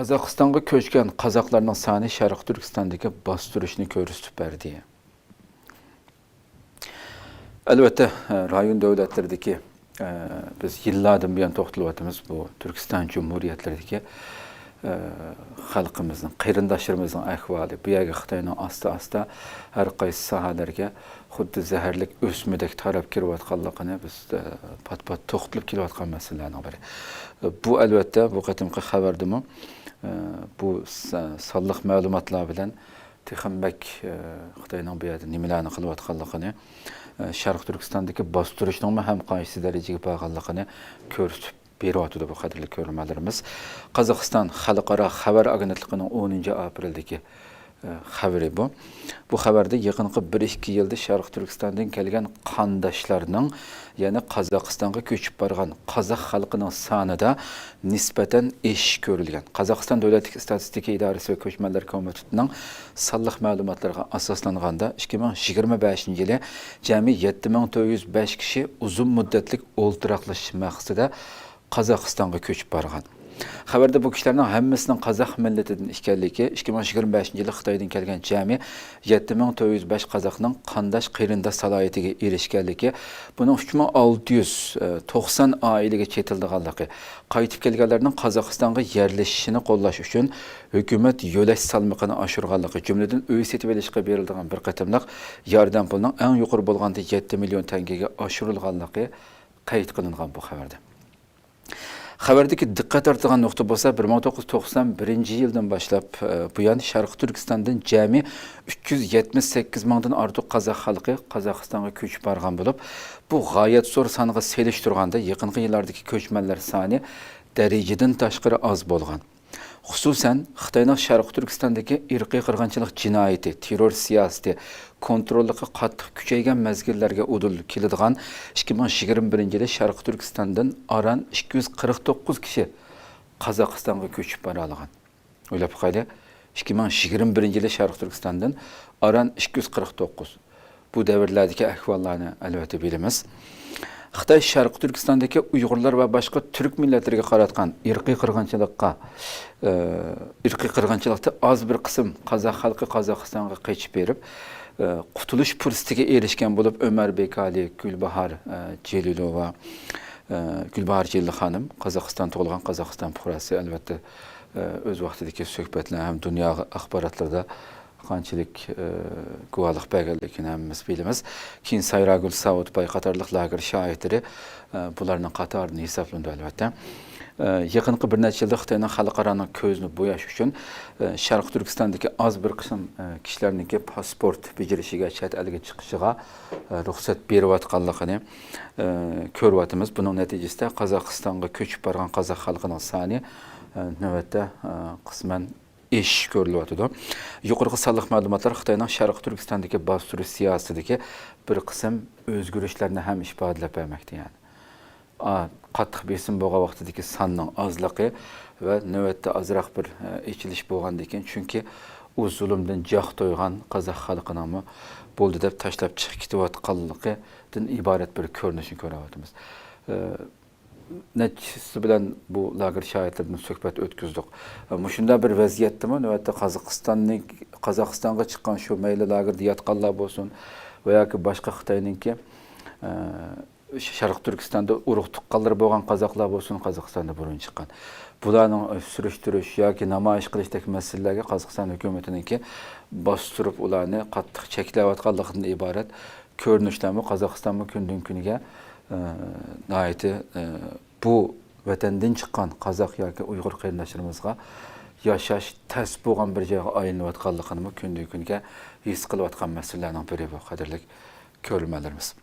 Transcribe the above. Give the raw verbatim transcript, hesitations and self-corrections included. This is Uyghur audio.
قازاقىستانغا كۆچكەن قازاقلارنىڭ سانى شەرقىي تۈركىستاندىكى باستۇرۇشنى كۆرسىتىپ بەردى. ئەلۋەتتە، رايون دۆلەتلىرىدىكى، بىز يىللاردىن بۇيان توختىلىۋاتىمىز بۇ تۈركىستان جۇمھۇرىيەتلىرىدىكى، خەلقىمىزنىڭ، قېرىنداشلىرىمىزنىڭ ئەھۋالى. بۇ يەرگە خىتاينىڭ ئاستا-ئاستا ھەر قايسى ساھەلەرگە خۇددى زەھەرلىك ئۆسمىدەك تاراپ كىرىۋاتقانلىقىنى بىز، پات-پات توختىلىپ كېلىۋاتقان مەسىلىلەرنىڭ بىرى. بۇ، ئەلۋەتتە، بۇ قېتىمقى خەۋەردىمۇ، بۇ سا-، سانلىق مەلۇماتلار بىلەن تېخىمۇ بەك، خىتاينىڭ بۇ يەردە نېمىلەرنى قىلىۋاتقانلىقىنى، شەرقىي تۈركىستاندىكى باستۇرۇشنىڭمۇ ھەم قايسى دەرىجىگە بارغانلىقىنى كۆرسىتىپ بېرىۋاتىدۇ بۇ قەدىرلىك كۆرۈرمەنلىرىمىز. قازاقىستان خەلقئارا خەۋەر ئاگېنتلىقىنىڭ ئونىنچى ئاپرېلدىكى، ئە، خەۋىرى بۇ. بۇ خەۋەردە يېقىنقى بىر ئىككى يىلدا شەرقىي تۈركىستاندىن كەلگەن قانداشلارنىڭ، يەنى قازاقىستانغا كۆچۈپ بارغان قازاق خەلقىنىڭ سانىدا نىسبەتەن ئېشىش كۆرۈلگەن. قازاقىستان دۆلەتلىك ئىستاتىستىكا ئىدارىسى ۋە كۆچمەنلەر كومىتېتىنىڭ سانلىق مەلۇماتلىرىغا ئاساسلانغاندا، ئىككى مىڭ يىگىرمە بەشىنچى يىلى جەمئىي يەتتە مىڭ تۆت يۈز بەش كىشى ئۇزۇن مۇددەتلىك ئولتۇراقلىشىش مەقسىتىدە قازاقىستانغا كۆچۈپ بارغان. خەۋەردە بۇ كىشىلەرنىڭ ھەممىسىنىڭ قازاق مىللىتىدىن ئىكەنلىكى، ئىككى مىڭ يىگىرمە بەشىنچى يىلى خىتايدىن كەلگەن جەمئىي يەتتە مىڭ تۆت يۈز بەش قازاقنىڭ قانداش قېرىنداش سالاھىيىتىگە ئېرىشكەنلىكى، بۇنىڭ ئۈچ مىڭ ئالتە يۈز توقسان ئائىلىگە چېتىلىدىغانلىقى، قايتىپ كەلگەنلەرنىڭ قازاقىستانغا يەرلىشىشىنى قوللاش ئۈچۈن ھۆكۈمەت يۆلەش سالمىقىنى ئاشۇرغانلىقى، جۈملىدىن ئۆي سېتىۋېلىشقا بېرىلىدىغان بىر قېتىملىق ياردەم پۇلىنىڭ ئەڭ يۇقىرى بولغاندا يەتتە مىليون تەڭگىگە ئاشۇرۇلغانلىقى قەيت قىلىنغان بۇ خەۋەردە. خەۋەردىكى دىققەت تارتىدىغان نۇقتا بولسا، بىر مىڭ توققۇز يۈز توقسان بىرىنچى يىلدىن باشلاپ، ئە، بۇيان شەرقىي تۈركىستاندىن جەمئىي ئۈچ يۈز يەتمىش سەككىز مىڭدىن ئارتۇق قازاق خەلقى قازاقىستانغا كۆچۈپ بارغان بولۇپ، بۇ غايەت زور سانغا سېلىشتۇرغاندا يېقىنقى يىللاردىكى كۆچمەنلەر سانى دەرىجىدىن تاشقىرى ئاز بولغان. خۇسۇسەن، خىتاينىڭ شەرقىي تۈركىستاندىكى ئىرقىي قىرغىنچىلىق جىنايىتى، تېررور سىياسىتى كونتروللۇقى قاتتىق كۈچەيگەن مەزگىللەرگە ئۇدۇل كېلىدىغان ئىككى مىڭ يىگىرمە بىرىنچى يىلى شەرقىي تۈركىستاندىن ئاران ئىككى يۈز قىرىق توققۇز كىشى قازاقىستانغا كۆچۈپ بارالىغان. ئويلاپ باقايلى، ئىككى مىڭ يىگىرمە بىرىنچى يىلى شەرقىي تۈركىستاندىن ئاران ئىككى يۈز قىرىق توققۇز. بۇ دەۋرلەردىكى ئەھۋاللارنى ئەلۋەتتە بىلىمىز. خىتاي شەرقىي تۈركىستاندىكى ئۇيغۇرلار ۋە باشقا تۈرك مىللەتلىرىگە قاراتقان ئىرقىي قىرغىنچىلىققا، ئى، ئىرقىي قىرغىنچىلىقتا ئاز بىر قىسىم قازاق خەلقى قازاقىستانغا قېچىپ بېرىپ، ئى، قۇتۇلۇش پۇرسىتىگە ئېرىشكەن بولۇپ، ئۆمەر بېكالى، گۈلباھار، ئى، جېلىلوۋا، ئى، گۈلباھار جېلىل خانىم قازاقىستان تۇغۇلغان، قازاقىستان پۇقراسى، ئەلۋەتتە، ئى، ئۆز ۋاقتىدىكى سۆھبەتلەر ھەم دۇنيا ئاخباراتلىرىدا قانچىلىك، ئى، گۇۋاھلىق بەرگەنلىكىنى ھەممىمىز بىلىمىز. كېيىن سايراگۈل ساۋۇتباي قاتارلىق لاگېر شاھىتلىرى، ئى، بۇلارنىڭ قاتارىدا ھېسابلىنىدۇ، ئەلۋەتتە. ئى، يېقىنقى بىر نەچچە يىلدا خىتاينىڭ خەلقئارانىڭ كۆزىنى بوياش ئۈچۈن، ئى، شەرقىي تۈركىستاندىكى ئاز بىر قىسىم، ئى، كىشىلەرنىڭكى پاسپورت بېجىرىشىگە، چەت ئەلگە چىقىشىغا، ئى، رۇخسەت بېرىۋاتقانلىقىنى، ئى، كۆرۈۋاتىمىز. بۇنىڭ نەتىجىسىدە قازاقىستانغا كۆچۈپ بارغان قازاق خەلقىنىڭ سانى، ئى، نۆۋەتتە، ئى، قىسمەن ئېشىش كۆرۈلۈۋاتىدۇ. يۇقىرىقى سانلىق مەلۇماتلار خىتاينىڭ شەرقىي تۈركىستاندىكى باستۇرۇش سىياسىتىدىكى بىر قىسىم ئۆزگىرىشلەرنى ھەم ئىپادىلەپ بەرمەكتە، يەنى. ئا، قاتتىق بېسىم بولغان ۋاقتىدىكى ساننىڭ ئازلىقى ۋە نۆۋەتتە ئازراق بىر، ئە، ئېچىلىش بولغاندىن كېيىن، چۈنكى ئۇ زۇلۇمدىن جاق تويغان قازاق خەلقىنىڭمۇ بولدى دەپ تاشلاپ چىقىپ كېتىۋاتقانلىقىدىن ئىبارەت بىر كۆرۈنۈشنى كۆرۈۋاتىمىز. ئە، نەچچىسى بىلەن بۇ لاگېر شاھىتلىرىدىن سۆھبەت ئۆتكۈزدۇق. مۇشۇنداق بىر ۋەزىيەتتىمۇ نۆۋەتتە قازاقىستاننى، قازاقىستانغا چىققان شۇ مەيلى لاگېردا ياتقانلار بولسۇن ۋە ياكى باشقا خىتاينىڭكى، ئە، شەرقىي تۈركىستاندا ئۇرۇق تۇغقانلىرى بولغان قازاقلار بولسۇن، قازاقىستاندا بۇرۇن چىققان. بۇلارنىڭ سۈرۈشتۈرۈش ياكى نامايىش قىلىشتەك مەسىلىلەرگە قازاقىستان ھۆكۈمىتىنىڭكى باستۇرۇپ ئۇلارنى قاتتىق چەكلەۋاتقانلىقىدىن ئىبارەت كۆرۈنۈشلەرمۇ قازاقىستانمۇ كۈندىن كۈنگە، ئە، ناھايىتى، ئە، بۇ ۋەتەندىن چىققان قازاق ياكى ئۇيغۇر قېرىنداشلىرىمىزغا ياشاش تەس بولغان بىر جايغا ئايلىنىۋاتقانلىقىنىمۇ كۈندىن كۈنگە ھېس قىلىۋاتقان مەسىلىلەرنىڭ بىرى بۇ، قەدىرلىك كۆرۈرمەنلىرىمىز.